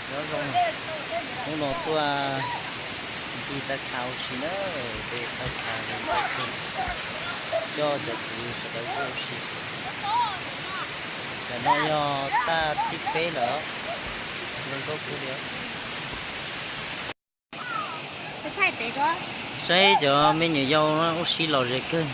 Nyob zoo, hnub no tuaj nti taw khav ua si na, nti taw khav zoo nkauj kawg, coj cov kwv sawv daws tuaj ua si. Ntawm no yog tag thib peb lawm, zoo nkauj kawg li. Saib cov me nyuam yaus ua si lom zem kawg.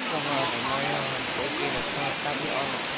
Ntawm no yog tsev ci los txog tag thib ob lawm.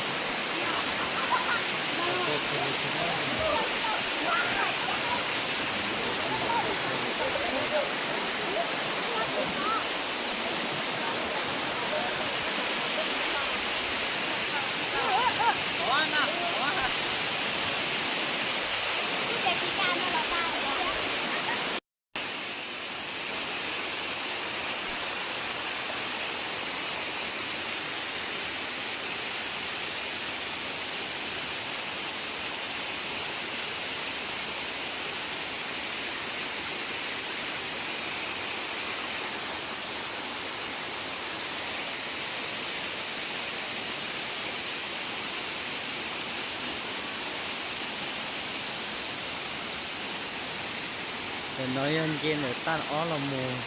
Ntawm no yog nce ntawm tag ob los mus,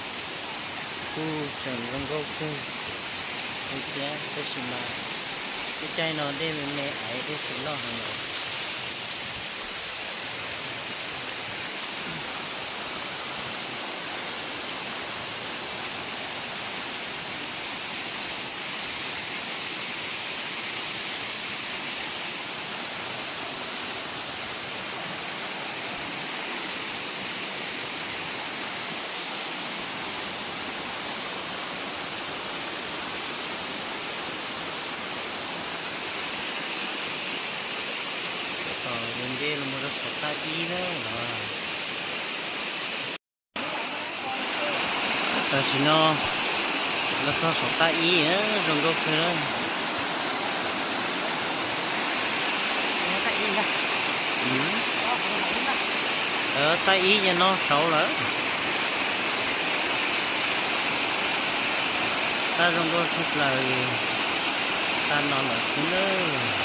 kuj tseem zoo nkauj kawg li thiab, tab sis mas lub caij no dej me me aiv dej tsis loj heev lawm. Tom nce los mus rau saum tag ib na los. Tam sim no los txog saum tag ib, zoo nkauj kawg. Tag ib ces no saud lawm. Tag zoo nkauj tshaj plaws, tag no lawm xwb nawb.